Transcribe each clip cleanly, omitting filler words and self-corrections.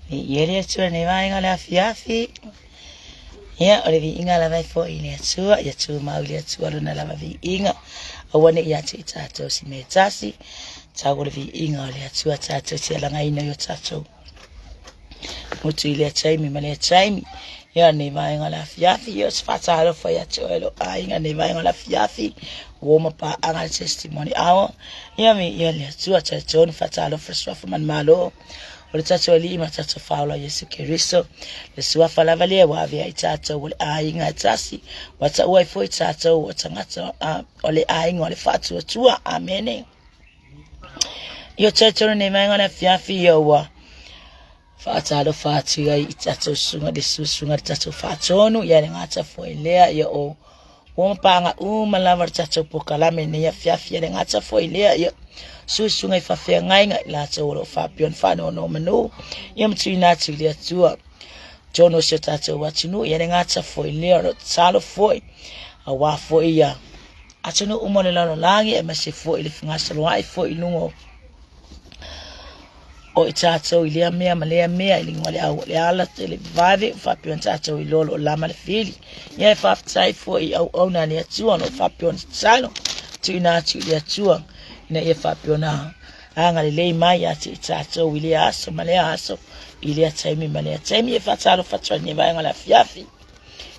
Viia le Atua i lenei vaega o le afiafi. Ia, o le viiga lava e foi i le Atua, ia tumau i le Atua lona lava viiga. Aua ne i ia te i tatou se mea e tasi, tau o le viiga o le Atua tatou te alagaina i o tatou motu i lea taimi ma lea taimi. Ia, lenei vaega o le afiafi, ia o se faatalofa ia te oe lou aiga, lenei vaega o le afiafi, ua ma paaga le testimony hour. Ia, viia le Atua, talitonu faatalofa le suafa manumalo o le tatou Alii ma le tatou Faaola Iesu Keriso, le suafa lava lea ua avea i tatou o le aiga e tasi, ua taua ai foi tatou o tagata o le aiga o le faatuatua. Amene. Ia talitonu nei vaega o le afiafi ia ua faatalofa atu ai i tatou susuga le susuga le tatou faatonu ia le gata foi lea ia o ua mapaga uma lava le tatou polokalame nei afiafi ia le gata foi lea ia susuga i faafeagaiga i latou o lo o faapea ona faanonomanu ia ma tuuina atu i le Atua tonu o si o tatou atunuu ia le gata foi lea o lo o tatalo foi aua foi ia atunuu uma o le lalolagi aemaise foi le fegasoloai foi i luga o o i tatou i lea mea ma lea mea i luga o le au le ala le vave faapea ona tatou iloa o lo o lama le fili. Ia e faafetai foi i auauna a le Atua o lo o faapea ona tatalo tuuina atu i le Atua ina ia faapea ona agalelei mai ia te i tatou i lea aso ma lea aso i lea taimi ma lea taimi. E faatalofa atu ai i lenei vaega o le afiafi.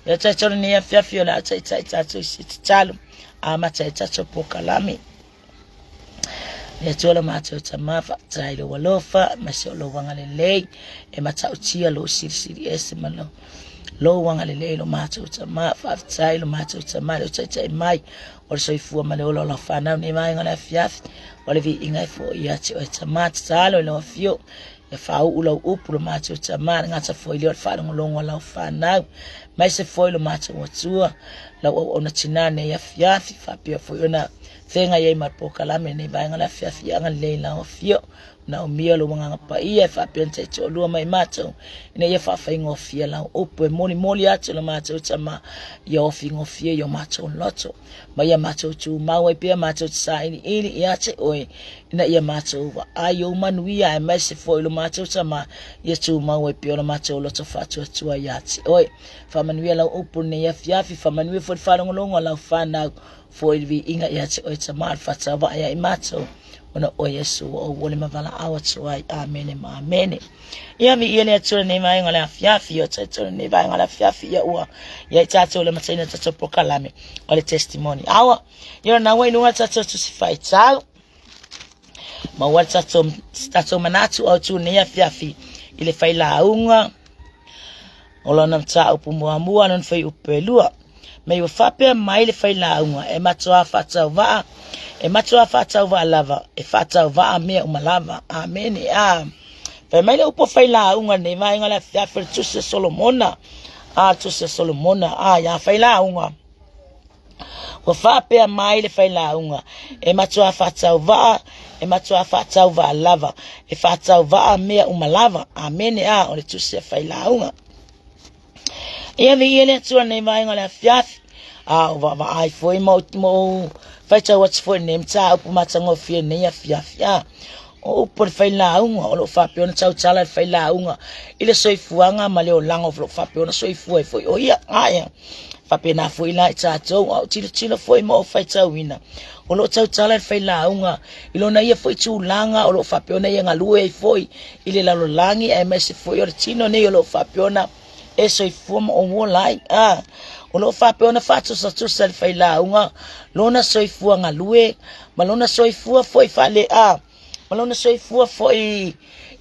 Ia talitonu nei afiafi o le a taitai tatou i se tatalo amata ai tatou polokalame. Le Atua lo matou Tama, faafetai i lou alofa aemaise o lou agalelei e matautia lou silisili ese ma lou lou agalelei lo matou Tama. Faafetai lo matou Tama i lou taitai mai o le soifua ma le ola o lau fanau nei vaega o le afiafi o le viiga e foi ia te oe Tama. Tatalo i lau afio Ia faauu lau upu lo matou Tama, le gata foi lea o le faalogologo a lau fanau, aemaise foi lo matou Atua, lau auauna tinā nei afiafi, faapea foi ona feagai ai ma le polokalame lenei vaega o le afiafi, ia agalelei i lau afio, manaomia lou Agaga Paia e faapea ona taitoalua mai matou, ina ia faafaigofie lau upu e molimoli atu lo matou Tama, ia ofigofie i o matou loto. Ma ia matou tumau ai pea matou te sailiili ia te oe, ina ia matou vaai ou manuia aemaise foi lo matou Tama, ia tumau ai pea lo matou loto faatuatua ia te oe. Faamanuia lau upu lenei afiafi, faamanuia foi le faalogologo a lau fanau, foi le viiga ia te oe Tama, le faatauvaa ia i matou, ona oe Iesu ua ou ole ma valaau atu ai. Amene ma amene. Ia viia le Atua i lenei vaega o le afiafi, ia talitonu lenei vaega o le afiafi, ia ua i ai tatou le amataina o tatou polokalame o le testimony hour. Ia na ua i luga le tatou tusi faitau, maua le tatou, tatou manatu autu lenei afiafi i le failauga o lona mataupu muamua, lona fuaiupu elua. Me ua faapea mai le failauga e matuā faatauvaa, e matuā faatauvaa lava, e faatauvaa mea uma lava. Amene. A. Fai mai le upu o failauga lenei vaega o le afiafi o le tusi a Solomona. A, le tusi a Solomona. A, ia failauga. Ua faapea mai le failauga, e matuā faatauvaa, e matuā faatauvaa lava, e faatauvaa mea uma lava. Amene. A, o le tusi a failauga. Ia viia le Atua nei vaega o le afiafi. A o vaavaai foi ma ou faitau atu foi nei mataupu matagofie nei afiafi. A o upu o le failauga o lo o faapea ona tautala le failauga i le soifuaga ma le olaga o lo o faapea ona soifua ai foi o ia. A ia faapena foi la i tatou, a o tilotilo foi ma ou faitauina o lo o tautala le failauga i lona ia foi tulaga o lo o faapea ona ia galue ai foi i le lalolagi aemaise foi o le tino nei o lo o faapea ona e soifua ma ou ola ai. A, o lo o faapea ona faatusatusa le failauga lona soifua galue ma lona soifua foi faale a ma lona soifua foi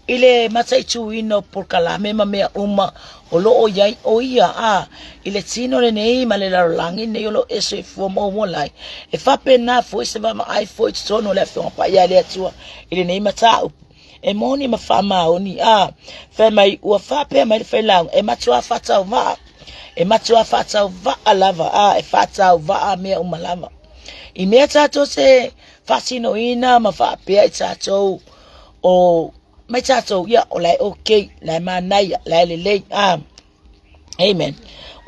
i le mataituina o polokalame ma mea uma o lo o i ai o ia a i le tino lenei ma le lalolagi nei o lo o e soifua ma ou ola ai. E faapena foi se vaavaai foi i totonu o le Afioga Paia a le Atua i lenei mataupu. E moni ma faamaoni, a fai mai ua faapea mai le failauga, e matuā faatauvaa, e matuā faatauvaa lava, a e faatauvaa mea uma lava. I mea tatou te faatinoina ma faapea i tatou o mai tatou, ia o la e okay, la e manaia, la e lelei, a Amen.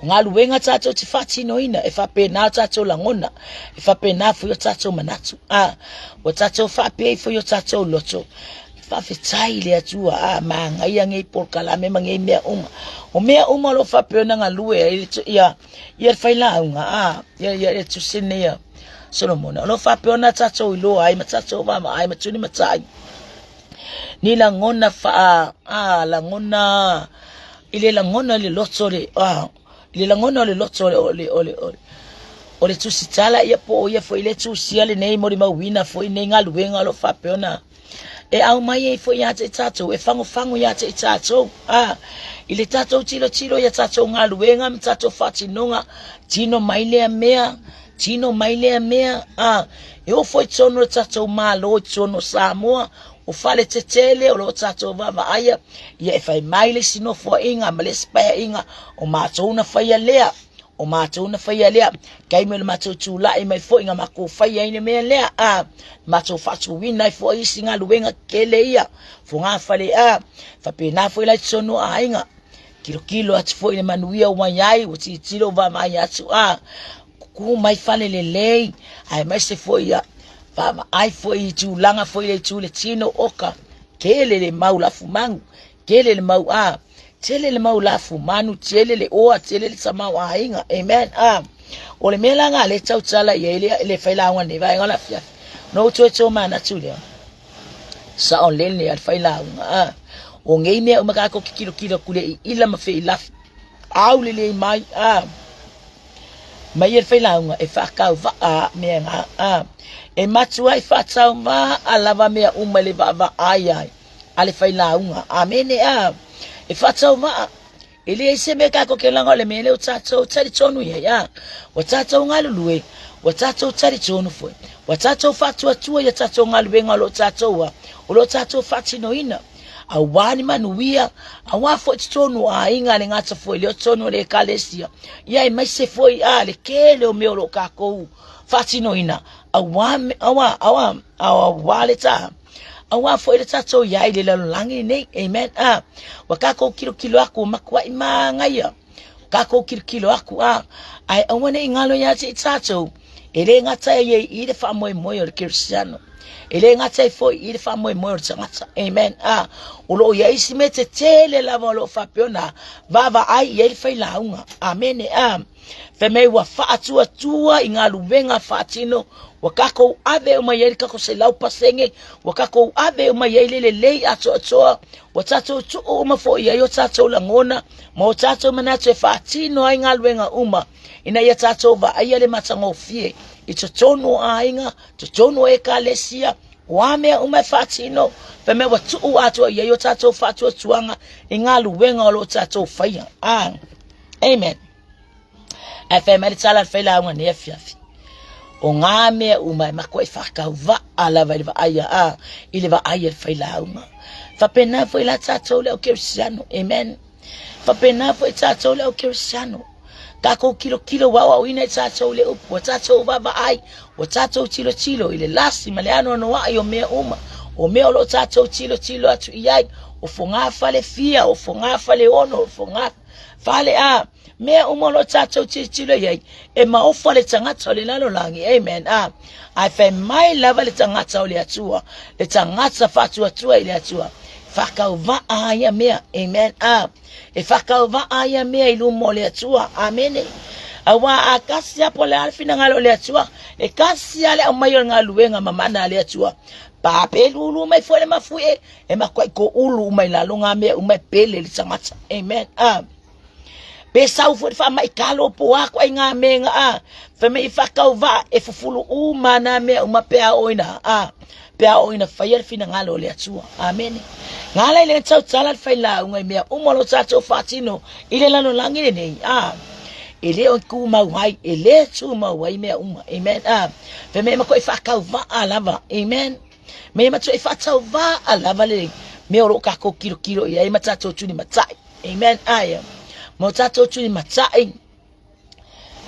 O galuega tatou te faatinoina, e faapena o tatou lagona, e faapena foi o tatou manatu. A, ua tatou faapea ifo i o tatou loto, faafetai i le Atua, a, manaia nei polokalame ma nei mea uma. O mea uma o lo o faapea ona galue ai le, ia, ia le failauga, a, ia, ia, le tusi lenei a Solomona. O lo o faapea ona tatou iloa ai ma tatou vaavaai ma tuli matai ni lagona faa, a, lagona, i le lagona i le loto le, a, i le lagona o le loto o le, o le, o le, o le, o le tusitala ia po o ia foi le tusia lenei molimauina foi nei galuega o lo o faapea ona e aumai ai foi ia te i tatou, e fagofago ia te i tatou, a, i le tatou tilotilo ia tatou galuega ma tatou faatinoga, tino mai lea mea, tino mai lea mea, a, e oo foi tonu le tatou Malo i totonu o Samoa, o fale tetele o lo o tatou vaavaaia, ia e fai mai le isi nofoaiga ma le isi paeaiga, o matou na faia lea, o matou na faia lea, taimi o le matou tulai mai foi na matou faia ai le mea lea, a, matou faatuina ai foi isi galuega tetele ia, fogafale a, faapena foi la i totonu o aiga, tilotilo atu foi i le manuia ua i ai, ua tilotilo vaavaai atu, a, kuku mai fale lelei, aemaise foi ia vaavaai foi i tulaga foi i le itu le tino oka, tele le mau lafumanu, tele le mau a, tele le mau lafumanu, tele le oa, tele le tamaoaiga, amen, a. O le mea la lena lea e tautala i ai le, le failauga nei vaega o le afiafi, na ou toe tomanatu lea, saolele a le failauga, a. O nei mea uma tatou te tilotilo atu le iila ma feilafi, au lelei mai, a. Mai e le failauga e faatauvaa mea na, a. E matuai faatauvaa lava mea uma i le vaavaai ai a le failauga. Amene, a. E faatauvaa. E leai se mea tatou te laga o le mea lea ua tatou talitonu i ai, a. Ua tatou galulue, ua tatou talitonu foi, ua tatou faatuatua i a tatou galuega o lo o tatou a, o lo o tatou faatinoina. Auā ni manuia, auā foi totonu o aiga, le gata foi lea o totonu o le ekalesia, ia aemaise foi a le tele o mea o lo o tatou faatinoina, auā, auā, auā, auā le tā, auā foi le tatou i ai i le lalolagi lenei, amen, a, ua tatou kilokilo aku, ua matuai manaia, tatou kilokilo aku, a, ae aua ne i galo ia te i tatou, e le gata ai i le faamoemoe o le Kerisiano, e le gata ai foi i le faamoemoe o le tagata, amen, a, o lo o i ai isi mea tetele lava o lo o faapea ona vaavaai i ai le failauga, amene, a. Fai mai ua faatuatua i galuega faatino, ua tatou ave uma i ai le tatou 100%, ua tatou ave uma i ai le lelei atoatoa, ua tatou tuu uma foi i ai o tatou lagona ma o tatou manatu e faatino ai galuega uma, ina ia tatou vaaia le matagofie i totonu o aiga, totonu o ekalesia, o a mea uma e faatino, fai mai ua tuu atoa i ai o tatou faatuatuaga i galuega o lo o tatou faia. Ah, amen. Ae fai mai le tala a le failauga nei afiafi, o ngā mea uma e matuai whakauvaa lava i le vaaia, a, i le vaaia le failauga. Faapena foi la tatou le au Kerisiano, amen. Faapena foi tatou le au Kerisiano. Tatou tilotilo ua aoaoina i tatou le upu, ua tatou vaavaai, ua tatou tilotilo i le lasi ma le anoanoai o mea uma, o mea o lo o tatou tilotilo atu i ai, o fogafale fia, o fogafale ono, o fogafale Fale a, mea uma o lo o tatou tilotilo i ai, e maofa le tagata o le lalolagi, amen, a, ae fai mai lava le tagata o le Atua, le tagata faatuatua i le Atua, whakauvaa ia mea, amen, a, e whakauvaa ia mea i luma o le Atua, amene. Auā a kasi a po o le a le finagalo o le Atua, e kasi a le aumai o le galuega mamana a le Atua. Papelulu mai foi le mafuie, E matuai toulu uma i lalo ngā mea uma e pele le tagata. Amen. Ah. Pe sau foi le faamai kalo po a koai ngā mea nga a. Fai mai i whakauvaa e fufulu uma nā mea uma pe a oina a. Pe a oina whaia le finagalo o le Atua. Amene. Ngā lai le tautala le whailaunga i mea uma lo tātou whātino i le lalolagi lenei. A. E le o tūmau ai, e le tūmau ai mea uma. Amen. A. Fai mai e matuai whakauvaa lava. Amen. Me matua e whaatauvaa lava le mea o lo o kākou kilokilo i ai ma tātou tuni matai. Amen. Aia. Ma o tātou tuni matai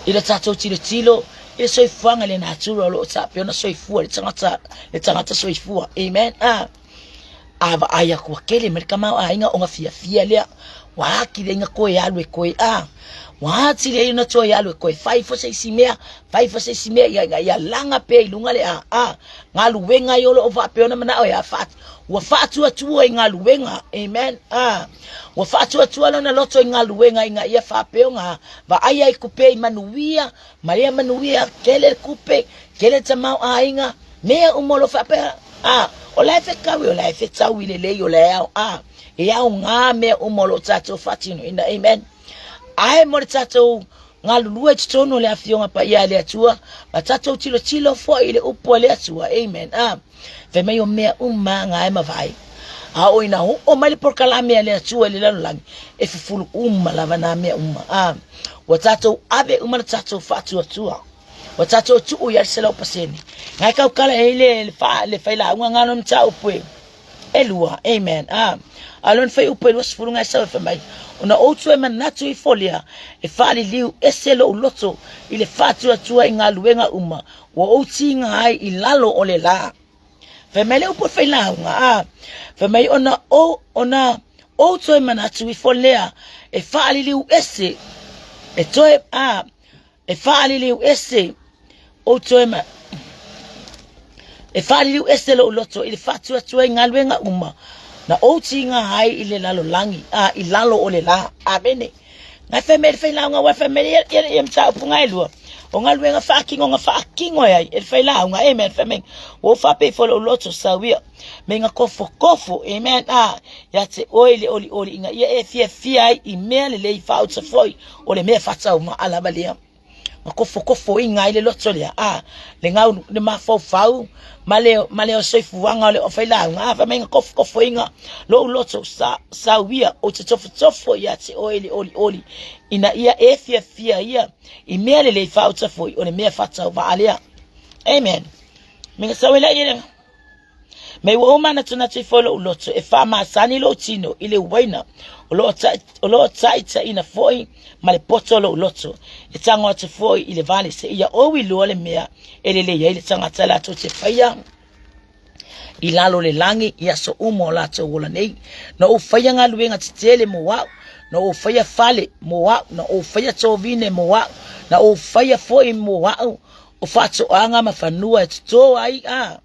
i le tātou tilotilo i le soifuaga i le natura o lo o tāpea ona soifua le tagata, le tagata soifua. Amen. Ah. A vaai aku ua tele mai le tamaoaiga ona fiafia lea, ua atili ai ona toe alu e toe a, ua atili ai ona toe alu e toe fai foi se isi mea, fai foi se isi mea ia ina ia laga pea i luga le a, a, galuega ai o lo o faapea ona manao e a, ua faatuatua i galuega, amen, a, ua faatuatua lona loto i galuega ina ia faapea ona vaai ai kupe i manuia, ma lea manuia, tele le kupe, tele le tamaoaiga, mea uma o lo o faapea, a, o la e fetaui, o la e fetaui lelei, o la e ao, a, e aoga mea uma o lo o tatou faatinoina, amen. Ae mo le tatou galulue i totonu o le Afioga Paia a le Atua, ma tatou tilotilo foi i le upu a le Atua, amen. A, fai mai o mea uma nga e mavae. A oo ina oo mai le polokalame a le Atua i le lalolagi, e fufulu uma lava nā mea uma. A, ua tatou ave uma le tatou faatuatua. Ua tatou tuu i ai le 100%. Ngai kaukala e le, le, fa, le failauga ngā lona mataupu e. Elua, amen. A, a lona fuaiupu e 20 ngai sau e fai mai, ona ou toe manatu ifo lea, e faaliliu ese lou loto i le faatuatua i galuega uma ua ou tiga ai i lalo o le lā. Fai mai le upu e failauga, a, fai mai ona ou, ona ou toe manatu ifo lea, e faaliliu ese, e toe, a, E faaliliu ese ou toe ma E faaliliu ese lou loto i le faatuatua i galuega uma na ou tiga ai i le lalolagi, a i lalo o le lā. Amene. Ngai fai mai le failauga, ua fai mai ia, ia, ia mataupu ngai lua. O galuega faakino na faakino e ai, e le failauga, amen, fai mai, ua ou faapea ifo lou loto sau ia, me nga kofokofo, amen, a, ia te oe i le olioli ina ia e fiafia ai i mea lelei faaauta foi, o le mea faataumaa lava lea ma kofokofoina ai le loto lea a le gau le mafaufau ma le ma le soifuaga o le failauga a fai mai na kofokofoina lou loto sa sau ia ou te tofotofo ia te oe le olioli ina ia e fiafia ia i mea lelei faaauta foi o le mea faatauvaa lea. Amen. Me sau e lea Me ua ou manatunatu ifo i lou loto e faamasani lou tino i le uaina, o lo o taitaiina foi ma le poto o lou loto, e tago atu foi i le vale seia ou iloa le mea e lelei ai le tagata latou te faia i lalo o le lagi i aso uma o latou ola nei. Na ou faia galuega tetele mo au, na ou faia fale mo au, na ou faia tovine mo au, na ou faia foi mo au o faatoaga ma fanua e toto ai a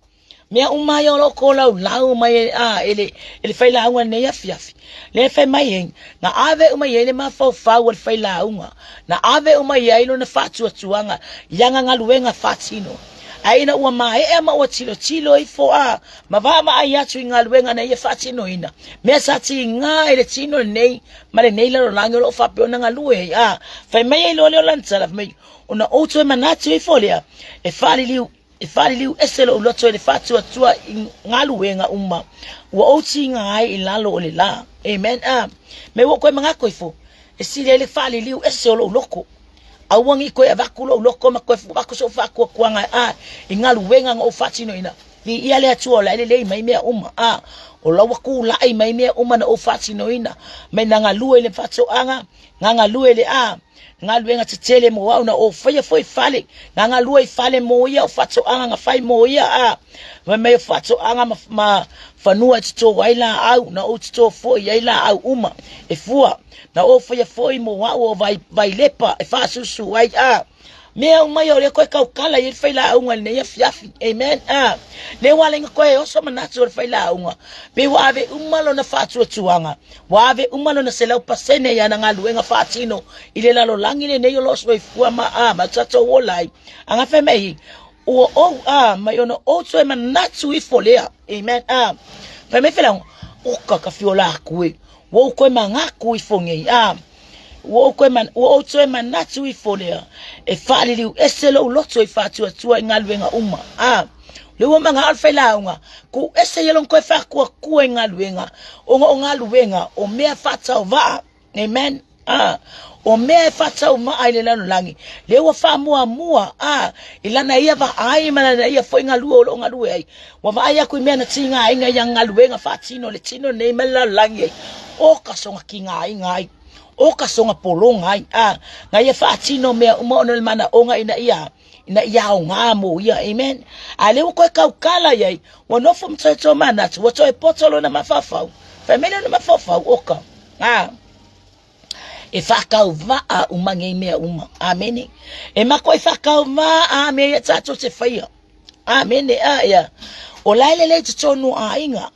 mea uma ia o lo o kolaulau mai a e le e le failauga lenei afiafi. Lea e fai mai ai, na ave uma i ai le mafaufau o le failauga, na ave uma i ai lona faatuatuaga i ana galuega faatino. Ae ina ua maea ma ua tilotilo ifo a ma vaavaai atu i galuega na ia faatinoina, mea sa tiga i le tino lenei ma lenei lalolagi o lo o faapea ona galue ai. A fai mai ai loa lea o lana tala, fai mai, ona ou toe manatu ifo lea, e faaliliu E faaliliu ese lou loto i le faatuatua i galuega uma ua ou tiga ai i lalo o le lā. Amen. A, me ua koe manatu ifo, e sili ai le faaliliu ese o lou loko. Aua ne i toe avatu lou loko ma toe avatu sou faatuatuaga a, i galuega na ou faatinoina. Viia le Atua o la e lelei mai mea uma. A, o la ua tulai mai mea uma na ou faatinoina, mai na galue i le faatoaga, na galue i le a, galuega tetele mo au na ou faia foi fale, na galue i fale mo ia o faatoaga na fai mo ia a fai mai o faatoaga ma, ma fanua e toto ai laau na ou toto foi ai laau uma e fua na ou faia foi mo au o vai, vailepa e faasusu ai a mea uma ia o lea koe kaukala i le failauga i lenei afiafi. Amen. Ah, le ua ala koe oso manatu o le failauga. Pe ua ave uma lona faatuatuaga. Ua ave uma lona 100% i ana galuega faatino i le lalolagi lenei o lo o soifua ma a ma tatou ola ai. Aga fai mai, ua ou a mai ona ou toe manatu ifo lea. Amen. A, fai mai failauga, oka ka fiola aku e. Ua ou toe manatu ifo nei. A, Ua ou, koe man, ua ou toe manatu ifo lea, e faaliliu ese lou loto i faatuatua i galuega uma. A, le ua manao le failauga, ku ese ia lona toe faatuatua i galuega, ona o galuega, o mea faatauvaa. Amen. A, o mea e faataumaa i le lalolagi, lea ua faamuamua, a, i lana ia vaai ma lana ia foi galue o lo o galue ai. Ua vaai aku i mea na tigaina i ana galuega faatino i le tino nei ma le lalolagi ai. O ka soga tigaina ai, o ka soga pologa ai, a, na ia faatino mea uma ona o le manaoga ina ia, ina ia aoga mo ia. Amen. A lea ua koe kaukala i ai, ua nofo ma toe tomanatu, ua toe poto lona mafaufau. Fai mai lona mafaufau, oka. A, e faakauvaa uma nei mea uma. Amene. E makuai faakauvaa mea ia tatou te faia. Amene. A, ia. O la e lelei totonu o aiga.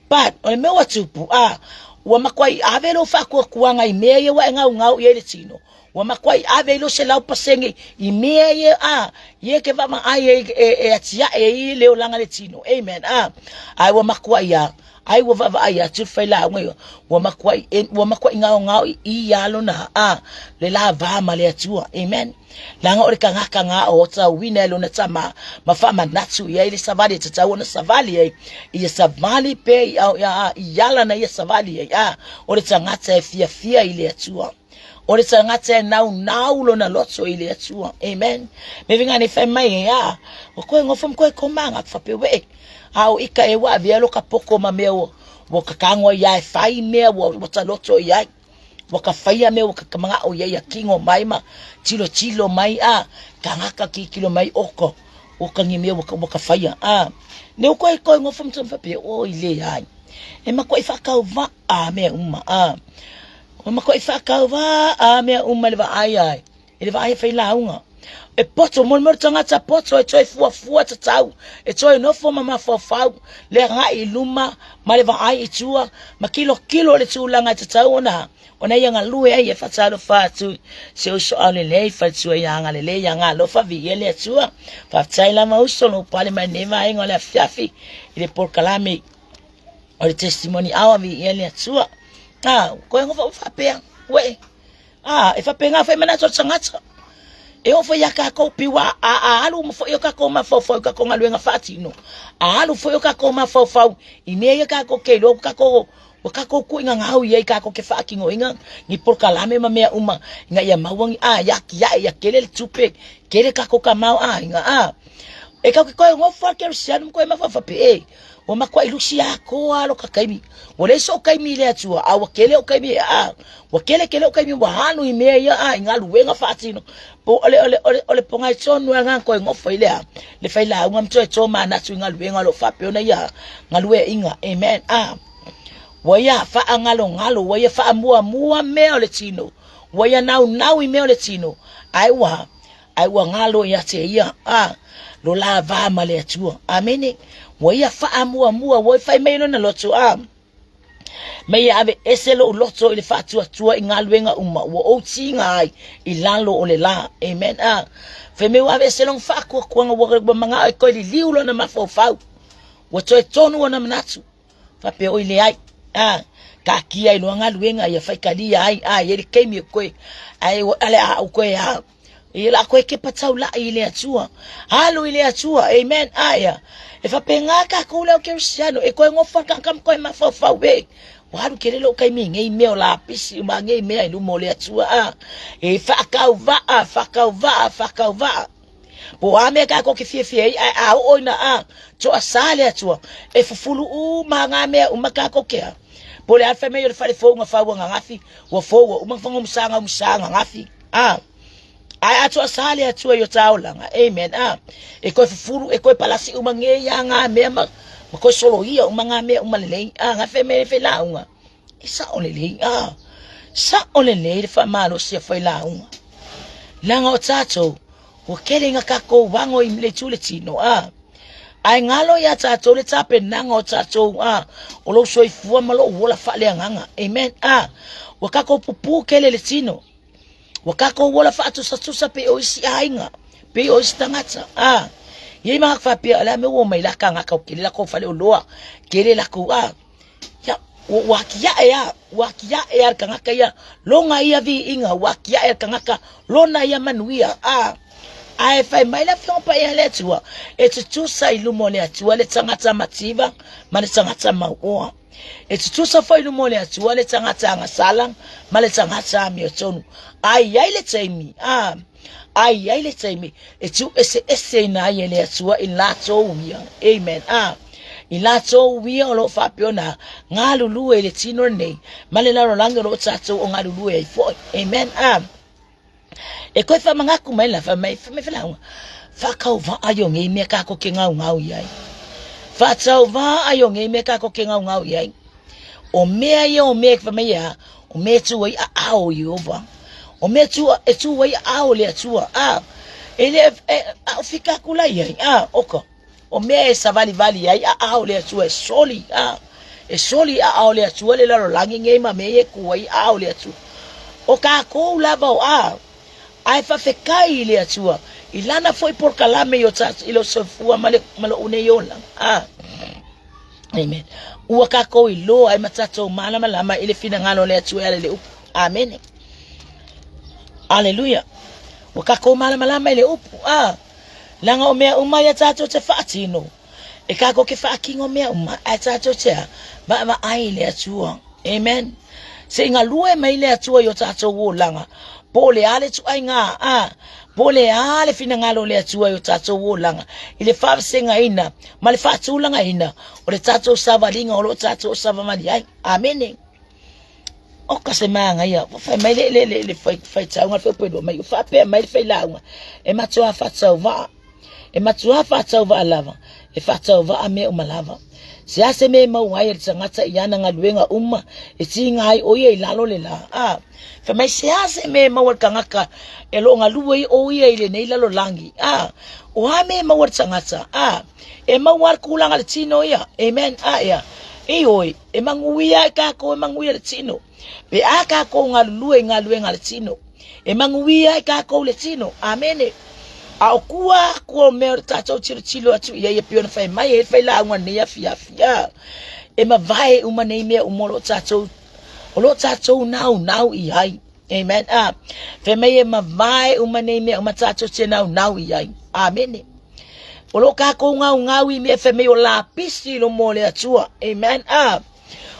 But, o le mea ua tupu, a, ua makuai ave lou faatuatuaga i mea ia ua e gaugau i ai le tino. Ua makuai ave ai lou 100% i mea ia, a, ia e ke vaavaai ai e, e atiae ai le olaga le tino. Amen. A, ae ua makuai a, ai ua vaavaai atu le failauga ia, ua makuai, e, ua makuai gaogao i i ia lona, a, le la va ma le Atua. Amen. Leaga o le tagata na o tauina e lona tama ma faamanatu i ai le savali e tatau ona savali ai, ia savali pea i, a, i ala na ia savali ai, a, o le tagata e fiafia i le Atua. O le tagata e naunau lona loto i le Atua. Amen. Me vinga nei fai mai e a, o koe ngofo ma koe komanga, fape we. A o ika e ua avea lo ka poko ma mea ua, ua kakango ai e fai mea ua, ua taloto i ai. Ua ka faia mea ua ka mangao i ai a kingo mai ma tilo tilo mai a, kangaka ki kilo mai oko. O ka ni mea ua ka, ua ka faia a. Ne o koe koe ngofo ma fape o i le ai. E makuai whakau a mea uma a. Ua makuai whakauā a mea uma i le vaai ai, i le vaai e failauga. E poto, mo le mea o le tagata poto e toe fuafua tatau, e toe nofo ma mafaufau, le agai i luma ma le vaai i tua, ma kilokilo le tulaga e tatau ona ona ia galue ai e faatalofa atu si ou uso aulelei, faletua ia agalelei ia galofa viia le Atua. Faafetai lava uso lou pale mai lenei vaega o le afiafi i le polokalame o le testimony hour viia le Atua. A, koe ngofa ua faapea, uē, a, e faapena foi manatu o le tagata. E oo foi ia kākou pei ua a, a alu uma foi o kākou mafaufau i kākou galuega faatino. A alu foi o kākou mafaufau i mea ia kākou ke iloa ua kākou ua kākou kuʻigagau i ai kākou ke faatinoina ni polokalame ma mea uma ina ia maua ni a ia atiaʻe ia kele le tupe kele kākou tamaoaiga a e kau ke koe nofo a kerisiano ma koe mafaufau pe e Ua makuaʻi lusi atoa a loka kaimi. Ua leai soʻu kaimi i le Atua, a ua kele oʻu kaimi e a. Ua kele kele oʻu kaimi ua hanu i mea ia a i galuega faatino. Po ole ole ole ole pongai tonu a ngā koe ngofo i lea. Le whai lauga ma toe tō mānatu i galuega o lo whaapeona ia galueaiga. Amen. A. Ua ia whaangalongalo, ua ia whaamuamua mea o le tino. Ua ia naunau i mea o le tino. Ae ua Ae ua galo ia te ia, a, lo la va ma le Atua. Amene. Ua ia faamuamua, ua fai mai lona loto, a. Mei e ave ese lou loto i le faatuatua i galuega uma, ua ou tiga ai i lalo o le la. Amen. A. Fai mai ua ave ese lona faatuatuaga, ua, ua manao e toe liliu lona mafaufau. Ua toe tonu ona manatu. Faapea oi leai, a, taatia ai loa galuega ia faitalia ai, a, i ai le taimi e koe, ae o le a ou koe a, ia la koe kepa taulai i le Atua. Alu i le Atua, amen, a ia. E faapena kākou le au Kerisiano, e koe ngofa ka ka koe mafaufau e. Ua alu kele lou taimi i nei mea o lapisi ma nei mea i luma o le Atua, a. E faakauvaa, faakauvaa, faakauvaa. Po o a mea kākou ke fiafia ai, ae a oo ina a, toasā le Atua, e fufulu uma ngā mea uma kākou ke a. Po o le a fai mai o le fale fou na fau ananafi, ua fou ua uma na fagaumusā gaumusā ananafi, a. Ae a toasā le Atua i o tā olaga, amen, a. E koe fufulu, e koe palasi uma ngei a ngā mea ma, ma koe soloia uma ngā mea uma lelei, a, ngā fai mai le whailāunga. E sao lelei, a. Sao lelei le faamalosi a failauga. Leaga o tatou, ua kele ina kākou wago i le itu le tino, a. Ae galo iā tatou le tapenaga o tatou, a, o lou soifua ma lou ola faaleagaga. Amen, a. Ua kākou pupū kele le tino. Ua kākou ola faatusatusa pei o isi aiga, pei o isi tagata, a. I ai ma faapea, o le a mea ua omai la kānaka o kele lakou faleoloa, kele lakou, a. Ia, ua, ua atiaʻe a, ua atiaʻe a le tagata ia, lona ia viiga, ua atiaʻe le tagata, lona ia manuia, a. Ae fai mai le Afioga Paia a le Atua, e tutusa i luma o le Atua le tagata mativa ma le tagata mauoa. E tutusa foi i luma o le Atua le tagata agasala ma le tagata amiotonu. Ae i ai le taimi, a, ae i ai le taimi e tuueseeseina ai e le Atua i latou ia. Amen. A, i latou ia o lo o faapea ona galulue i le tino lenei ma le lalolagi o lo o tatou o galulue ai foi. Amen. A, e koe faamanatu mai la, fai mai, fai mai felauga. Faatauvaa i o nei mea kākou ke gaugau i ai. Faatauvaa i o nei mea kākou ke gaugau i ai. O mea ia o mea e fai mai a, o mea e tū ai aao i Iehova. O mea tū, e tū ai aao le Atua. A, e le, e, a o fika aku la i ai. A, oka. O mea e savalivali ai aao le Atua e soli. A, e soli aao le Atua le lalolagi nei ma mea ia e kū ai aao le Atua. O kākou lava o a, Ae faafetai i le Atua i lana foi polokalame i o i lou soifua ma le ma lou nei olaga. Ah. Amen. Ua kākou iloa ai ma tatou malamalama i le finagalo o le Atua e ala i le upu. Amene. Aleluia. Ua kākou malamalama i le upu. Ah. Leaga o mea uma ia tātou te faatino. E kākou ke faakino mea uma, ae tātou te a, vaavaai i le Atua. Amen. Se i galue mai le Atua i o tātou olaga, po o le a le tuaiga, a, po o le a le finagalo o le Atua i o tātou olaga, i le faavasegaina ma le faatulagaina o le tātou savaliga o lo o tātou savavali ai. Amene. Oka se māngaia, ua fai mai le, le, le, le fai, faitauga le faipelua mai, ua faapea mai le failauga, e matua faatauvaa, e matua faatauvaa lava, e faatauvaa mea uma lava. Se a se mea e maua ai e le tagata i ana galuega uma, e tiga ai ʻo ia i lalo le lā. A, fai mai se a se mea e maua le tagata e lo o galue ai ʻo ia i lenei lalolagi. A, o a mea e maua le tagata? A, e maua le tulaga le tino ia. Amen. A, ia. Ioe, E manuia ai kākou, e manuia le tino. Pe a kākou galulue i galuega a le tino. E manuia ai kākou le tino. Amene. A o kua aku o mea o le tātou tilotilo atu i ai e pei ona fai mai ai le failauga nei afiafi. A, e mavae uma nei mea uma o lo tātou o lo tātou naunau i ai. Amen. A, fai mai e mavae uma nei mea uma tātou te naunau i ai. Amene. O lo kākou ngaungau i mea fai mai o lapisi i luma o le Atua. Amen. A,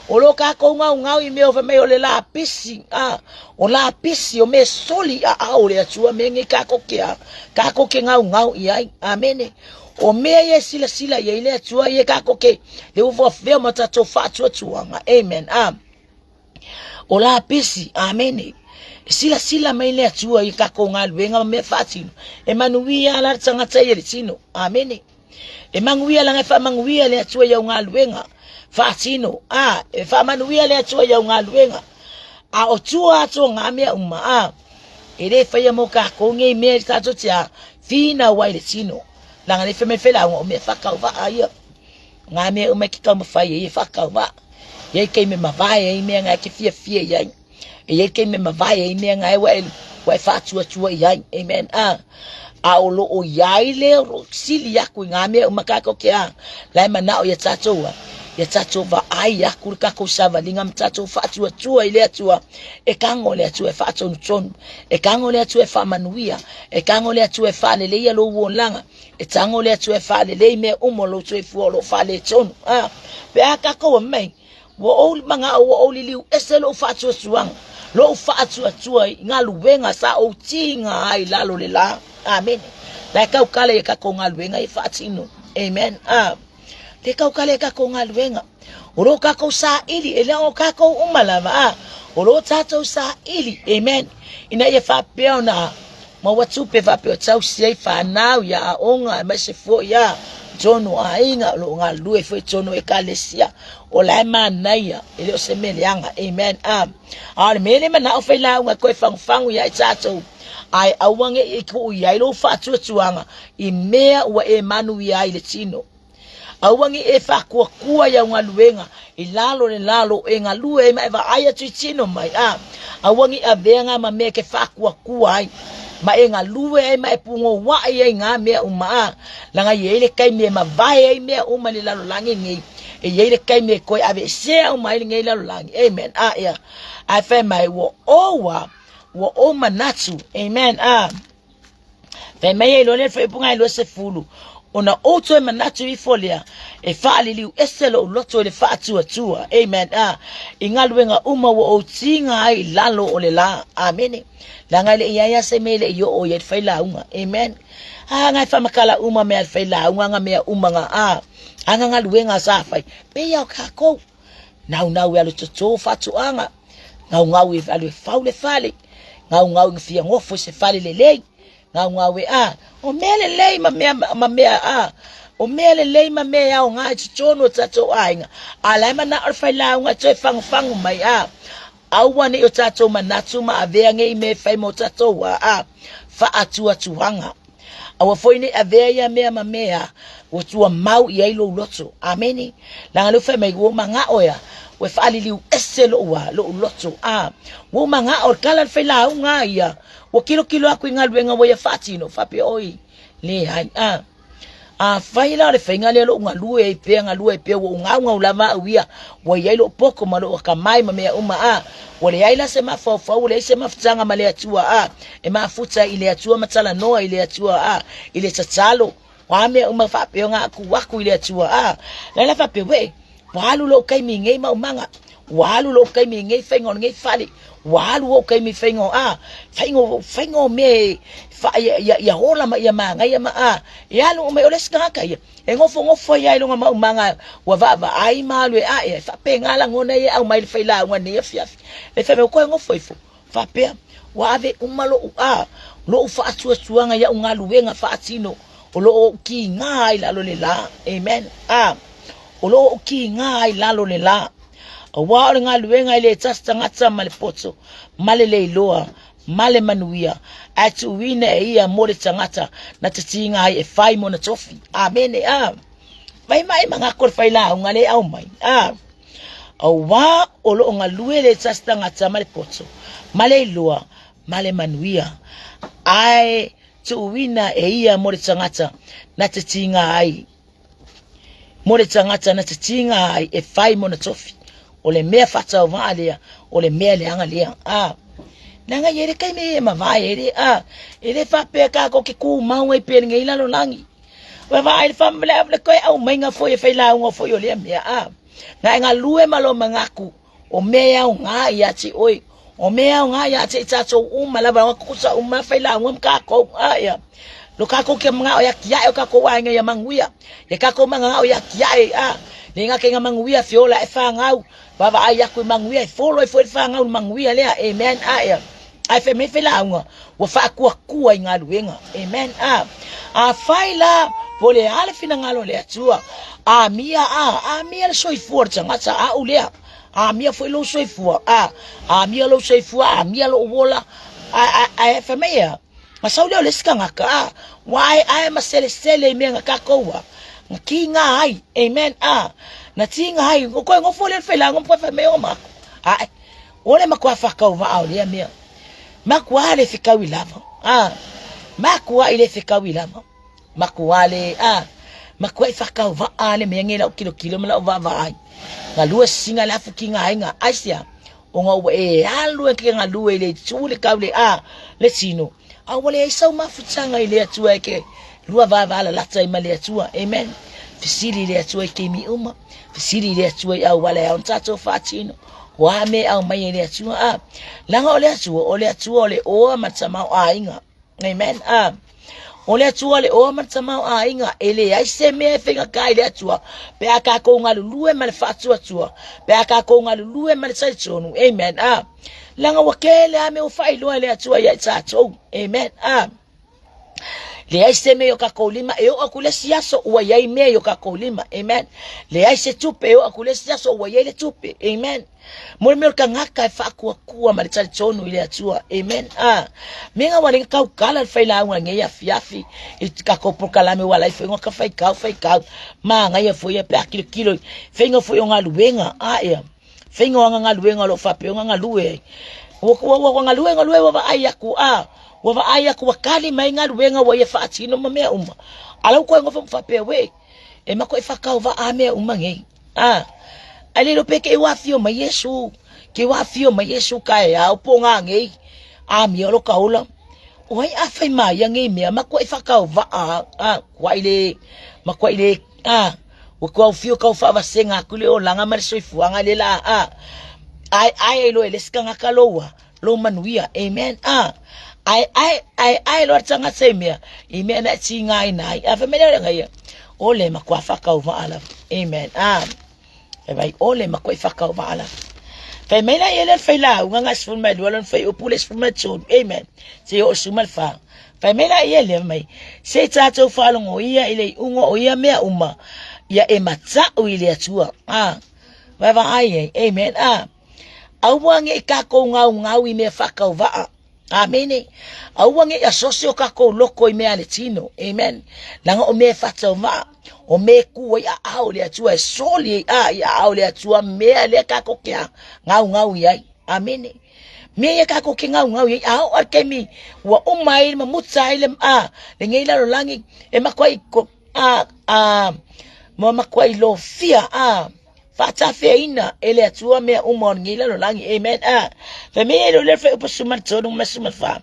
o lo kākou ngaungau i mea o fai mai o le lapisi. A, o lapisi o mea soli a ao o le Atua mea nei kākou ke a, kākou ke ngaungau i ai. Amene. O mea ia e silasila i ai le Atua ia kākou ke le ua fea ma tātou faatuatuaga. Amen. A, O lapisi, amene. E silasila mai le Atua i kākou galuega ma mea faatino. E manuia ala le tagata ia le tino. Amene. E manuia langa e faamanuia le Atua i au galuega faatino. A, e faamanuia le Atua i au galuega. A o tua atu o ngā mea uma, a, e le whaia mō kākou nei mea i tātou te a, whinau ai le tino. Langa le whai mai whai o mea whakau waa ia. Ngā mea uma ki taumawhai e i whakau waa. E ai kei me mavae ai mea ngā ke fiafia i ai. E ai kei me mavae ai mea ngā e wa e, wa e whātuatua i ai. Amen. A, a o lo o iai le o sili aku i ngā mea uma kākou ke a. La e manao ia tātou a. Ia tātou vaai aku le kākou savalinga ma tātou whātuatua i le Atua. E kango le Atua e whaatonutonu. E kango le Atua e whaamanuia. E kango le Atua e whaaleleia lou olaga. E tago le Atua e faalelei mea uma o lou soifua o lo o faaletonu. A, pe a kākou a mai, ua ou manao ua ou liliu ese lou faatuatuaga, lou faatuatua i galuega sa ou tiga ai i lalo le lā. Amene. La e kaukala i a kākou galuega e faatino. Amen. A, le kaukala i a kākou galuega. O lo kākou saili, e lea o kākou uma lava, a, o lo tātou saili, amen. Ina ia faapea ona maua tupe faapea o tausi ai whanau ia aoga, aemaise foi a tonu aiga, o lo o galulue foi tonu ekalesia, o la e manaia, e le o se mea leaga, amen. A, a o le mea le manao failauga e koe fagufagu ia i tātou, ae aua ne i tuu i ai lou faatuatuaga i mea ua e manuia ai le tino. Aua ne i e faakuakua i au galuega i lalo le lalo e galue ai ma e vaai atu i tino mai, a aua ne i avea ngā ma mea e ke faakuakua ai, ma e galue ai ma e pugouaʻi ai ngā mea uma, a laga i ai le taimi e mavae ai mea uma i le lalolagi nei, e i ai le taimi e toe aveesea uma ai lenei lalolagi. Amen. A, ia. Ae fai mai, ua ou a, ua ou manatu. Amen. A. Fai mai ai loa le faaiupuga e 20, ona ou toe manatu ifo lea, e faaliliu ese lou loto i le faatuatua, amen, a, i galuega uma ua ou tiga ai i lalo o le lā, amene. Leaga e le i ai a se mea e le i oo i ai le failauga, amen. A, nga e faamakala uma mea a le failauga, nga mea uma nga, a, a nga galuega sa fai, pei a o kākou. Naunau e alu toto faatoaga, naunau e alu e fau le fale, naunau e fia nofo i se fale lelei. Gaugau e a. O mea lelei ma mea, ma mea a. O mea lelei ma mea e aoga i totonu o tatou aiga. A la e manao le failauga e toe fagufagu mai a. Aua ne i o tatou manatu ma avea nei mea e fai mo tatou a, a. Faatuatuaga. Aua foi ne i avea ia mea ma mea ua tua mau i ai lou loto. Amene. Leaga lea ua fai mai, ua ou manao ea, ua faaliliu ese lou a, lou loto. A, ua ou manao, o le tala a le failauga a ia, ua kilokilo aku i galuega ua ia faatino, faapea, oi, leai. A, afai la o le faiga lea lou galue ai pea, galue ai pea, ua ou gaugau lava au ia, ua i ai lou poto ma lou akamai ma mea uma, a, ua leai la se mafaufau, ua leai se mafutaga ma le Atua, a, e mafuta i le Atua ma talanoa i le Atua, a, i le tatalo, o a mea uma faapea ona aku aku i le Atua, a, laila faapea, wee, ua alu lou taimi i nei maumaga, ua alu lou taimi i nei faiga o lenei fale, ua alu ou taimi i faiga o, a, faiga o, faiga o mea e, fa, ia, ia, ia ola ma ia manaia ma, a, e alu uma, o le isi tagata ia, e nofonofo ai lava i lona maumaga ua vaavaai ma alu e ae, e faapena lagona ia e aumai i le failauga i lenei afiafi. E fai mai, ua toe nofo ifo, faapea, ua ave uma lou, a, lou faatuatuaga i au galuega faatino o lo o ou kiga ai i lalo le la. Amen. A, o lo o ou kiga ai i lalo le la. Aua o le galuega e le tasi tagata ma le poto, ma le leiloa, ma le manuia, ae tuuina e ia mo le tagata na te tiga ai e fai mona tofi. Amene. A, vaimai manako le failauga le aumai. A, Auā o lo o galue le tasi tagata ma le poto, ma le iloa, ma le manuia, ae tuuina e ia mo le tagata na te tiga ai, mo le tagata na te tiga ai e fai mona tofi. O le mea faatauvaa lea, o le mea leaga lea. A, leaga i ai le taimi e mavae ai le, a, e le faapea kākou ke kūmau ai pea i lenei lalolagi. Ua vaai le wha, le koe aumaiga foi e failauga foi o lea mea, a. Na e galue ma lou manatu, o mea e aoga ia te oe, o mea e aoga ia te i tatou uma lava, o tutusa uma failauga ma kākou, a ia. Lo kākou ke manao e atiae o kākou aiga ia manuia, ia kākou manao ia atiae, a. Le ngā ke manuia fiola e whāngau, vaavaai aku i manuia e folo ai foi le whāngau i manuia lea, amen, a ia. Ae fai mai failauga, ua faakuakua i galuega. Amen. A, afai la, po o le a le finagalo o le Atua, amia a, amia le soifua o le tagata, au lea, amia foi lou soifua, a, amia lou soifua, amia lou ola, ae, ae fai mai ea, ma sau lea o le isi tagata, a, ua aeae ma selesele i mea na tatou a, na tiga ai, amen, a, na tiga ai, o koe nofo lea i le failauga ma koe fai mai o matou, ae, O le matua whakauvaa o lea mea. Matua le fekaui lava. Ah, matua i le fekaui lava. Matua le, ah, matua i whakauvaa le mea nge lau kilo kilo ma lau vaavaai. Nga lua singa le afu ki ngā inga. Aisia, o ngā ua e alu e ke ngā lua i le tū le kau le a, le tino. A ua leai sau mafutaga i le Atua e ke lua vaavaa lalata ai ma le Atua. Amen. Fesili i le Atua i taimi uma. Fesili i le Atua i auala e ao ona tatou faatino. O a mea e aumai e le Atua? A, leaga o le Atua, o le Atua o le oa ma le tamaoaiga. Amen. A, o le Atua o le oa ma le tamaoaiga, e leai se mea e faigata i le Atua pe a tatou galulue ma le faatuatua, pe a tatou galulue ma le talitonu. Amen. A, leaga ua tele lava mea ua faailoa e le Atua ia i tatou. Amen. A, leai se mea i o tatou lima e oo atu i le isi aso ua i ai mea i o tatou lima. Amen. Leai se tupe e oo atu i le isi aso ua i ai le tupe. Amen. Mo le mea o le tagata e faatuatua ma le talitonu i le Atua. Amen. Ah, me nga wale kau kala le failauga nei afiafi i tatou polokalame ua alai foi ka faikau faikau ma ngai foi ia pe a kilokilo faiga foi o galuega a ia faiga o aga galuega o lo o faapea ona galue ai. Ua, ua, ua, ua galue, galue, ua vaai aku, a, ua vaai aku, ua kali mai galuega ua ia faatino ma mea uma. A la ua koe nofo ma faapea, uē, e makuai faatauvaa mea uma nei. A, ae le iloa pe ke ua afio mai Iesu, ke ua afio mai Iesu kaeao po ngā nei, amia o lo ka ola. O ai a fai mai ia nei mea, makuai faatauvaa, a, kuai le, makuai le, a, Ua kuaufio kau faavasega aku le olaga ma le soifuaga le la a. Ae ae ai loa e le isi tagata lou a, lou manuia. Amen. A. Ae ae ae ae loa le tagata i mea, i mea na e tigaina ai. A fai mai lea o le aga ia, o le matua faatauvaa lava. Amen. A. Fai mai, o le matua faatauvaa lava. Fai mai la ia le failauga ga 12 lona fuaiupu le 13. Amen. Seia oo i le 14. Fai mai la ia lea mai, se i tatou faalogo ia i le iuga o ia mea uma, ia e mata'u i le Atua. A, vaavaai ai, amen. A, aua ne i tatou gaugau i mea faatauvaa. Amene. Aua ne i asosi o tatou loko i mea a le tino. Amen. Leaga o mea e faatauvaa, o mea e ku ai aao i le Atua, e soli ai a i aao i le Atua mea lea tatou te gaugau i ai. Amene. Mea ia tatou te gaugau i ai, a oo lava i le taimi ua uma ai ma muta ai le, a, lenei lalolagi, e matuai, a, a, ma matuai lofia, a, faatafeaina e le Atua mea uma o lenei lalolagi. Amen. A, fai mai ai le fuaiupu 13 ma 14.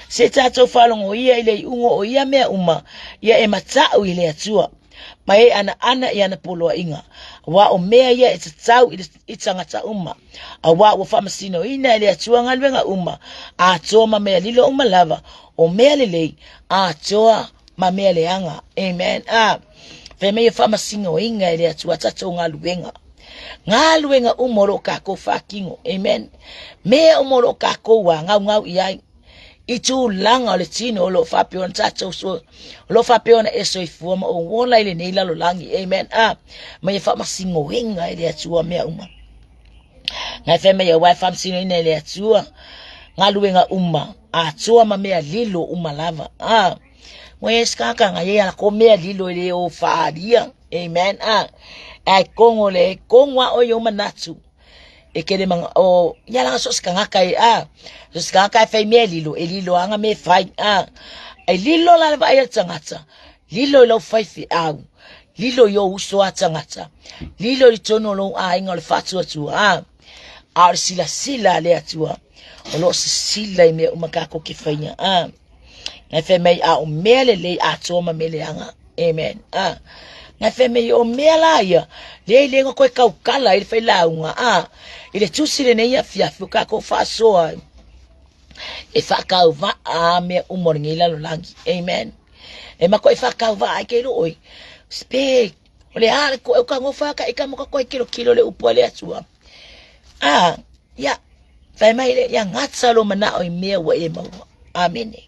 Se tatou faalogo ia i le iuga o ia mea uma, ia e mata'u i le Atua, ma e anaana i ana poloaiga, aua o mea ia e tatau i tagata uma, aua ua faamasinoina e le Atua galuega uma, atoa ma mea lilo uma lava, o mea lelei, atoa ma mea leaga. Amen. A, fai mai e faamasinoina e le Atua tatou galuega. Galuega uma o lo o kākou faatino. Amen. Mea uma o lo o kākou a gaugau i ai. I tulaga o le tino o lo o faapea ona tatou so, o lo o faapea ona e soifua ma ou ola i lenei lalolagi. Amen. A, mai e faamasinoina e le Atua mea uma. Ngai fai mai aua e faamasinoina e le Atua galuega uma, atoa ma mea lilo uma lava. A, Ua e skaka nga ye ala ko mea lilo i le o whaaria. Amen. A, ai kongo le, kongo a oi o manatu. E kele manga, o, ia langa so skangaka e, a, so skangaka e whai mea lilo, e lilo anga me whai, a, ai lilo la le vai a tangata, lilo i lau whai whi au, lilo i o uso a tangata, lilo i tono lou a inga o le whatua tua, a, a o le sila sila a le atua, o lo sisila i mea uma kākou ke whaia, a, Ngai whai mai a o mea lelei atoa ma mea leaga. Amen. A. Ngai whai mai o mea la ia, le le nga koe kaukala i le whai launga. A. I le tusi le nei afiafi o kākou whaasoa e whakauva a mea uma o lenei lalolagi. Amen. E mako e whakauva ai ke ro oi. Spe, o le a le koe o ka ngofa ka ika moka koe kilo kilo le upu a le Atua. A, ia, fai mai le, ia gata lou manao i mea ua e maua. Amene.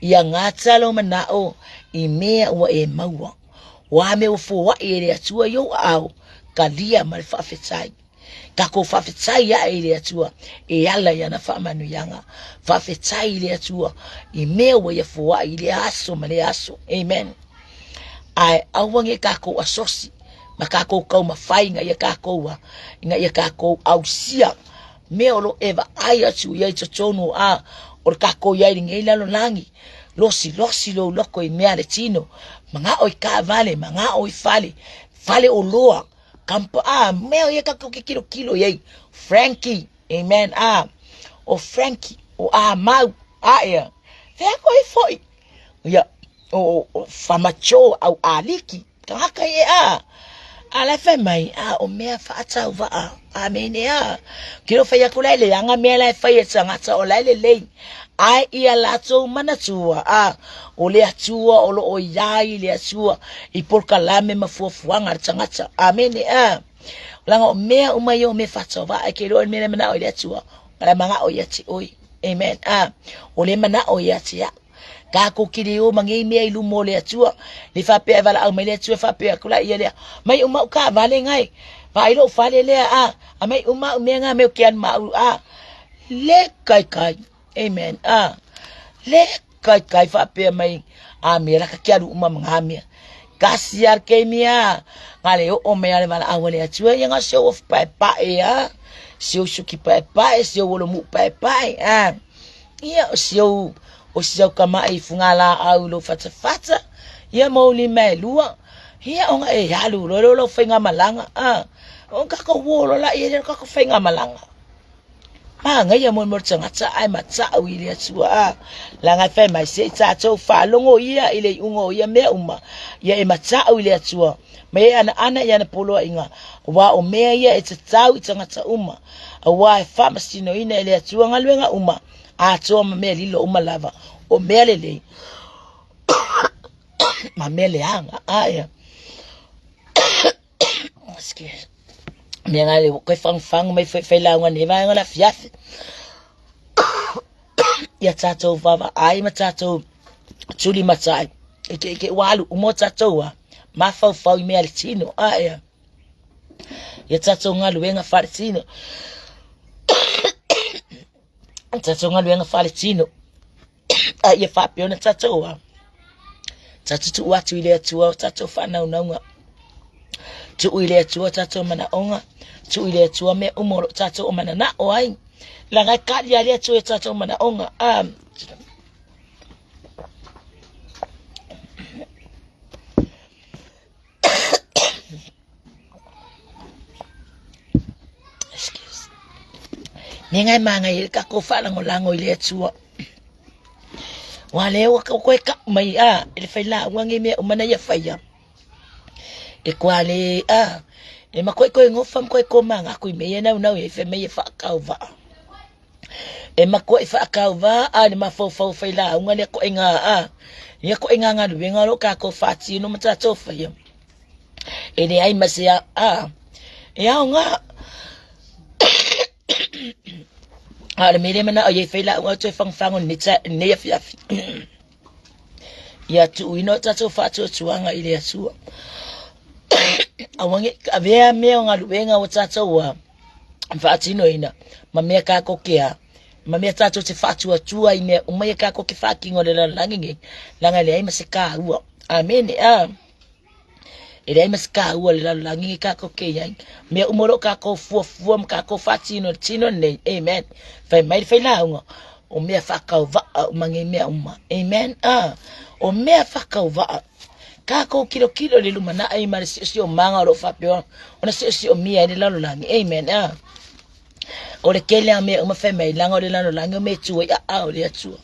Ia gata lou manao i mea ua e maua. O a mea ua foai e le Atua i ou aao, talia ma le faafetai. Takou faafetai ae i le Atua e ala i ana faamanuiaga. Faafetai i le Atua i mea ua ia foai i lea aso ma lea aso. Amen. Ae aua ne i takou asosi ma takou taumafai ina ia takou a, ina ia takou ausia mea o lo o e vaai atu i ai i totonu a o le takou i ai i lenei lalolagi, losilosi lou loko i mea a le tino, manao i taavale, manao i fale, fale oloa, kampa, a mea ia tatou te kilokilo i ai, Frankie, amen, a, o Frankie, o Amau, a ea, fea koe foi? Ia, o, o Famacho au aliki, tagata e a. A la fai mai, a o mea faatauvaa, a mene a. Ke lo fai aku la le anga mea la e fai e tagata o la e lelei. Ae ia latou manatua, a, o le Atua o lo o iai le Atua i polokalame ma fuafuaga a le tagata. Amene a. Leaga o mea uma ia o mea faatauvaa, e ke iloa le mea le manao i le Atua, o le manao ia te oe. Amen. A, o le manao ia te au. Tatou kilio ma nei mea i luma o le Atua. Le faapea e valaau mai le Atua e faapea atu la ia lea. Mai uma au taavale ngai. Vaai lou fale lea a. A mai uma au mea nga mea o ke anu ma au a. Le kai kai. Amen. A. Le kai kai faapea mai a mea la ka ke alu uma ma ngā mea. Kasi a ke mea. Nga le oo mai a le valaau a le Atua ia nga se o pae pae a. Se o suki pae pae, se o olo mu pae pae a. Ia, o si ou, o si au kamaʻi i Fugalaau i lou fatafata, ia ma ou lima e lua, ia ona e alu loa lea o lau faigamalaga, a, o tatou uo loa la i ai lea o le tatou faigamalaga. Manaia mo le tagata ae matau i le Atua, a, leaga e fai mai, se i tatou faalogo ia i le iuga o ia mea uma, ia e matau i le Atua, ma e anaana i ana poloaiga, aua o mea ia e tatau i tagata uma. Aua e faamasinoina e le Atua galuega uma, atoa ma mea lilo uma lava, o mea lelei ma mea leaga. Aia. Excuse. Mea nga le koe fangufangu mai foi fai lauga nei vaega la fiafi. Ia tatou vavaai ma tatou. Tuli matai e ke ke ua alu uma o tatou a mafaufau i mea le tino a ea ia tatou galuega faaletino tatou galuega faaletino a ia faapea ona tatou a tatou tuu atu i le Atua o tatou faanaunauga tuu i le Atua tatou manaoga tuu i le Atua mea uma o lo o tatou mananao ai leaga e kali a le Atua i tatou manaoga a Excuse. Me ngai manga i ka ko whaalangolango i le atua. Wa le ua ko koe ka mai a i le whaila ua ngi mea umana ia whaia. E kua le a e ma koe koe ngofa ma koe ko manga kui me ia nau nau e whe me ia whaakau waa. E makuaʻi faakauvā a le mafaufau failauga lea koʻiga a ia koʻiga galuega o lo kākou faatino ma tātou faia. E leai ma se a e aoga a o le mea lea e manao i ai failauga o toe fagofago lenei afiafi. Ia tuuina o tatou faatuatuaga i le Atua. Aua ne i avea mea o galuega ua tatou a faatinoina ma mea kākou ke a ma mea tatou te faatuatua i mea uma ia kākou ke faatino i le lalolagi nei, leaga e leai ma se kāua. Amene. A. E leai ma se kāua le lalolagi nei kākou ke i ai. Mea uma o lo o kākou fuafua ma kākou faatino i le tino nei. Amen. Fai mai le failauga, o mea faakauvaa uma nei mea uma. Amen. Ah, o mea faakauvaa. Kākou kilokilo i le lumanai ma le siosiomaga o lo o faapea ona siosiomia ai le lalolagi. Amen. Ah. O le kele a mea uma fai mai, leaga o le lalolagi o mea e tu ai aao i le Atua.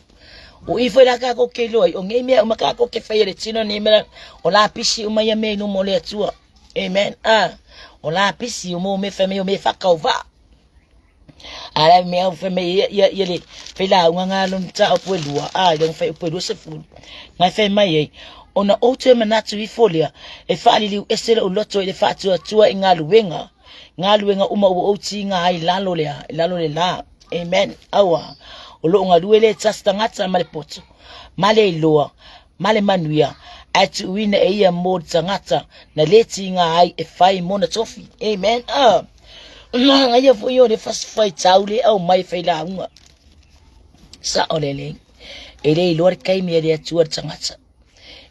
O i foi la kākou ke iloa ai, o nei mea uma kākou ke faia le tino nei mea, o lapisi uma ia mea i luma o le Atua. Amen. Ah, o lapisi o mo mea fai mai o mea whakauvaa. A la mea fai mai ia ia ia le fai lauga ngā lona ta o pue lua, a i fai o pue lua se fulu. Ngai fai mai ei, ona ou toe manatu ifo lea, e whaaliliu ese lou loto i le whaatuatua i ngā luenga, ngā luenga uma ua ou tiga ai lalo lea, lalo le la. Amen. Aua. O loo galue le tasi tagata ma le poto, ma le iloa, ma le manuia, ae tuuina e ia mo le tagata na le tiga ai e fai mona tofi. Amen. Ah. Magaia foi o le faitau le au mai failauga. Sao le lei. E le iloa le taimi e le Atua le tagata.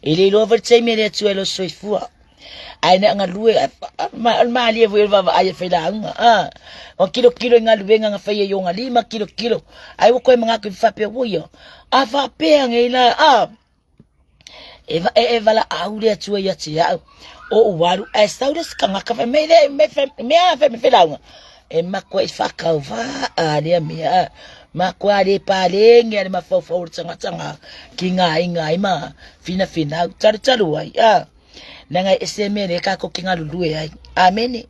E le iloa foi le taimi e le Atua e lo soifua. Ae na galue, o le malie foi o le vaavaai e failauga. Ah, o kilokilo i galuega na faia i ona lima, kilokilo. Ai ua koe manatu i faapea, ua ia, a faapea nei la, ah, e, e, e valaau le Atua ia te au. O ou alu, ae sau le isi tagata fai mai le, me, fe, mea fai mai failauga. E makuaʻi faakauvaa lea mea, makuā le paleni a le mafaufau o le tagata ga ki ngā inga ai ma finafinau talutalu ai. Ah. Leaga e ese mea lea kākou ke galulue ai. Amene.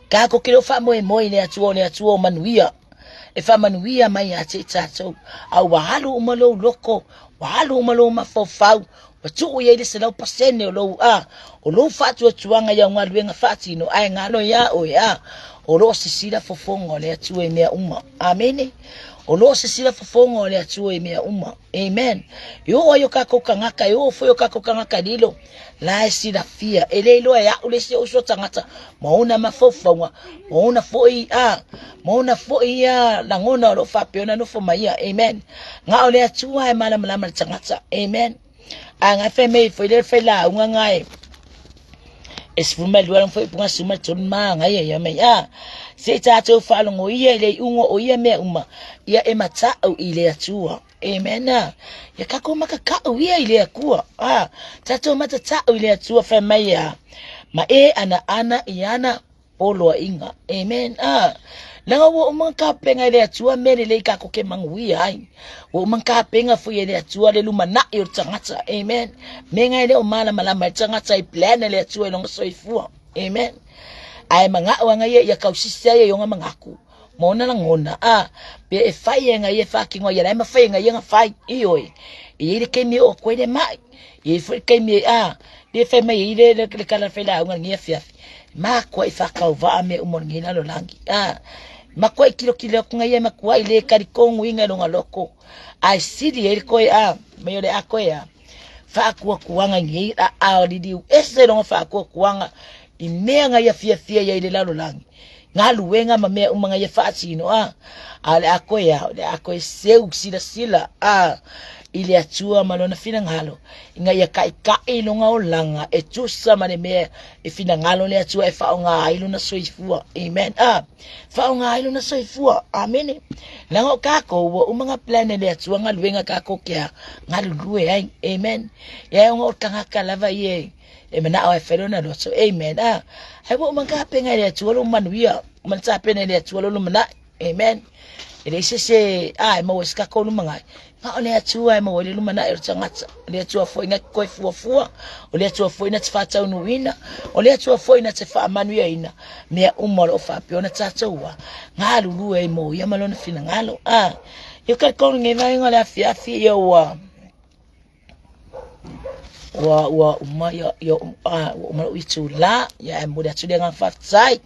Kākou ke leo faamoemoe i le Atua o le Atua o manuia. E faamanuia mai ia te i tātou. A ua alu uma lou loko, ua alu uma lou mafaufau, ua tuu i ai le 100% o lou a, o lou faatuatuaga i au galuega faatino, ae galo iā oe a, o lo o sisila fofoga o le Atua i mea uma. Amene. O lo o sisila fofoga o le Atua i mea uma. Amen. E oo ai o kākou kangaka, e oo foi o kākou kangaka lilo, la e silafia, e le iloa e a'u le isi o'u uso tagata, ma ona mafaufauga, ma ona foi a, ma ona foi a lagona o lo o faapea ona nofo mai ia. Amen. Ga o le Atua e malamalama le tagata. Amen. A ngai fai mai foi le failauga ngai e 12 lang foi punga suma tolu ma ngai ia mai a se tatou faalogo ia i le iuga o ia mea uma ia e mata'u i le Atua. Amen. Ia kākou makaka'u ia i le Akua. A tatou matata'u i le Atua fai mai ia ma e ana ana i ana poloaiga. Amen. A leaga ua uma kapenga e le Atua mea lelei kākou ke manuia ai. Ua uma kapenga foi e le Atua le lumanaʻi o le tagata. Amen. Mea ngai le o malamalama i le tagata i plan e le Atua i lona soifua. Amen. Ae mana'o anga ia ia kausisi ai e ona mangaku. Ma ona lagona, a, pe e fai e ngai e whākingo ia, lai ma fai e ngai e nga fai, i oi. I ei le keimi o koe le mai. I ei foi le keimi e, a, le fai mai i le, le, le kala fai la unga ngia fiafi. Ma kua i whakauvaa me umo ngi lalo langi. A, ma kua i kilo kilo aku ngai e ma kua i le kari kongu inga longa loko. Ai sili e le koe a, mai o le a koe a. Faakuakuaga i nei aao liliu ese lona faakuakuaga i mea na ia fiafia i ai i le lalolagi, galuega ma mea uma na ia faatino, a. A o le a koe ao, le a koe seu silasila, a, i le Atua ma lona finagalo, ina ia kaʻikaʻi lona olaga e tusa ma le mea e finagalo le Atua e faaaoga ai lona soifua. Amen. A, faaaoga ai lona soifua. Amene. Leaga o kākou, ua uma na plan e le Atua galuega kākou ke a galulue ai. Amen. Ia e ona o le tagata lava ia e manao ai e fai lona loto. Amen. A, ai ua uma na tapena e le Atua lou manuia, uma na tapena e le Atua lou lumanai. Amen. E leai se se, a, e maua ai se tatou lumanai. Na o le Atua e maua ai le lumanai o le tagata. O le Atua foi na te toe fuafua, o le Atua foi na te faataunuuina, o le Atua foi na te faamanuiaina mea uma o lo o faapea ona tatou a galulue ai mo ia ma lona finagalo. A, ia talitonu lenei vaega o le afiafi ia ua ua ua uma ia ia a ua uma lou itula ia e momoli atu le agaga faafetai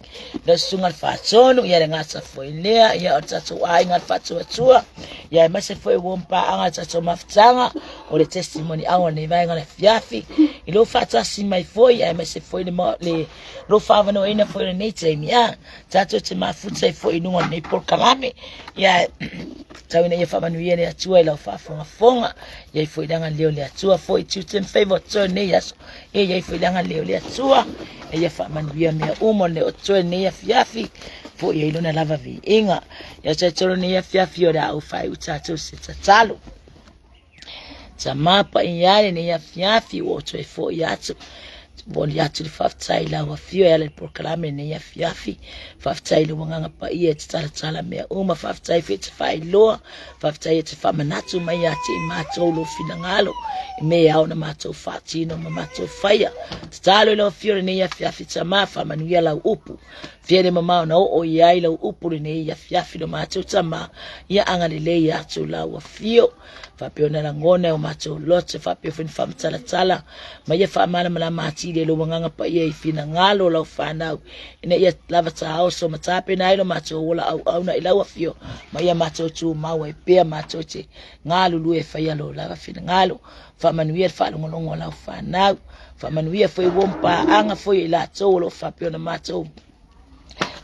lau susuga le faatonu ia le gata foi lea ia o le tatou aiga le faatuatua ia aemaise foi ua paaga le tatou mafutaga o le testimony hour lenei vaega o le afiafi i lou faatasi mai foi aemaise foi le le lou faaavanoaina foi o lenei taimi a tatou te mafuta ai foi i luga o lenei polokalame ia tau ina ia faamanuia le Atua i lau faafogafoga ia i foi le agalelei o le Atua foi tiute ma faiva o totoe lenei aso ia i ai foi le agalelei o le Atua e ia faamanuia mea uma o le o totoe lenei afiafi foi ai lona lava viiga ia taitolo lenei afiafi o le a ou faaiu tatou se tatalo Tama paia e lenei afiafi ua ou toe foi atu momoli atu le faafetai i lau afio e ala i le polokalame lenei afiafi. Faafetai i lou agaga paia e te talatala mea uma. Faafetai foi e te faailoa. Faafetai e te faamanatu mai ia te i matou lou finagalo i mea e ao ona matou faatino ma matou faia. Tatalo i lau afio lenei afiafi Tama, faamanuia lau upu. Fia le mamao na oo i ai lau upu lenei afiafi lo matou Tama, ia agalelei atu lau afio. Faapea ona lagona e o matou loto, faapea foi ona faamatalatala ma ia faamalamalama atili e lou agaga paia i finagalo o lau fanau, ina ia lava taoso ma tapena ai lo matou ola auauna i lau afio, ma ia matou tumau ai pea matou te galulue e faia lou lava finagalo. Faamanuia le faalogologo a lau fanau, faamanuia foi ua paaga foi i latou o lo o faapea ona matou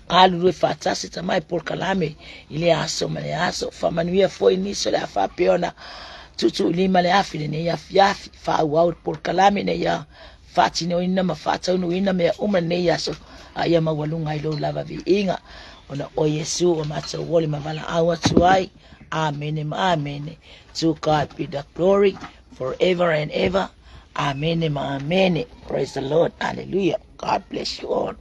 galulue faatasi tama i polokalame i lea aso ma lea aso. Faamanuia foi nisi o le a faapea ona tuutuulima le afi lenei afiafi, faaauau le polokalame ina ia faatinoina ma faataunuuina mea uma lenei aso, a ia maualuga ai lou lava viiga. Ona o Iesu ua matou ole ma valaau atu ai. Amene ma amene. To God be the glory forever and ever. Amene ma amene. Praise the Lord. Hallelujah. God bless you all.